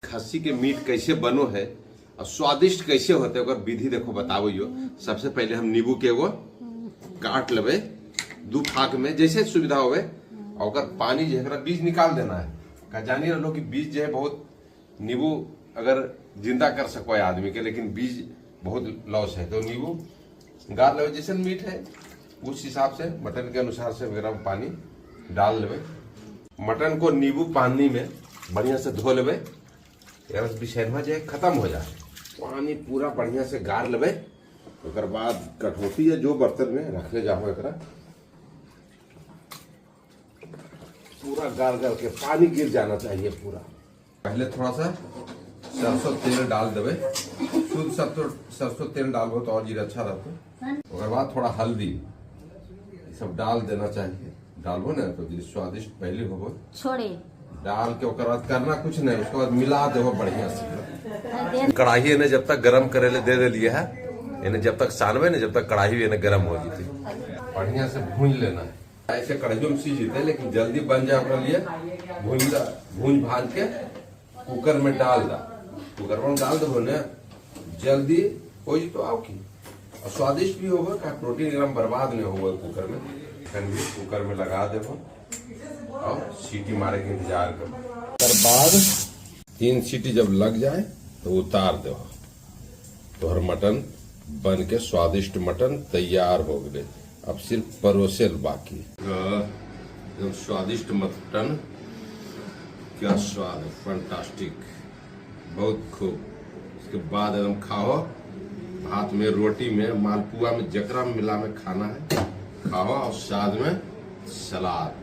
खस्सी के मीट कैसे बनो है और स्वादिष्ट कैसे होते है, ओकर विधि देखो बताबो। सबसे पहले हम नींबू के एगो काट लेबे दू फाक में, जैसे सुविधा होवे, और ओकर पानी जो है एकरा बीज निकाल देना है। का जानी रहलो कि बीज जो है बहुत, नींबू अगर जिंदा कर सको है आदमी के, लेकिन बीज बहुत लॉस है। तो नींबू गार लेवे, जैसे मीट है उस हिसाब से मटन के अनुसार से वगैरह में पानी डाल लेवे। मटन को नींबू पानी में बढ़िया से धो लेवे, एकरा से बिछैनवा जो है खत्म हो जाए। पानी पूरा बढ़िया से गार लेवे, ओकर बाद कठौती या जो बर्तन में रखले जाओ, एकरा पूरा गार गार के पानी गिर जाना चाहिए पूरा। पहले थोड़ा सा सरसों तेल डाल देवे। शुद्ध सरसों, सरसों तेल डालबो तो और जीरा अच्छा रहता। ओकर बाद थोड़ा हल्दी, ये सब डाल देना चाहिए। डालबो ना तो जी स्वादिष्ट पहले होबो। छोड़े। डाल के ओकर बाद करना कुछ नहीं, उसके बाद मिला देबो बढ़िया से। कढ़ाई इन्हें जब तक गरम करे ले दे दिए है, इन्हें जब तक सानवे ने जब तक कढ़ाई इन्हें गरम हो जीते, बढ़िया से भून लेना है। ऐसे कढ़ाइयों में सीज जीते, लेकिन जल्दी बन जाए ओकरा लिए भून दा, भून भाज के कुकर में डाल दा। कुकर में डाल दो ने जल्दी हो जी तो आओ की और स्वादिष्ट भी होगा, का प्रोटीन एकदम बर्बाद नहीं होगा। कुकर में चिकन भी कुकर में लगा देबो और सीटी मारे के इंतजार करो। ओकर बाद 3 सीटी जब लग जाए तो उतार दो। तोहर मटन बन के स्वादिष्ट मटन तैयार हो गए। अब सिर्फ परोसे बाकी। एकदम स्वादिष्ट मटन, क्या स्वाद है, फंटास्टिक, बहुत खूब। इसके बाद एकदम खाओ, भात में, रोटी में, मालपुआ में, जकरा में मिला में खाना है खाओ, और साथ में सलाद।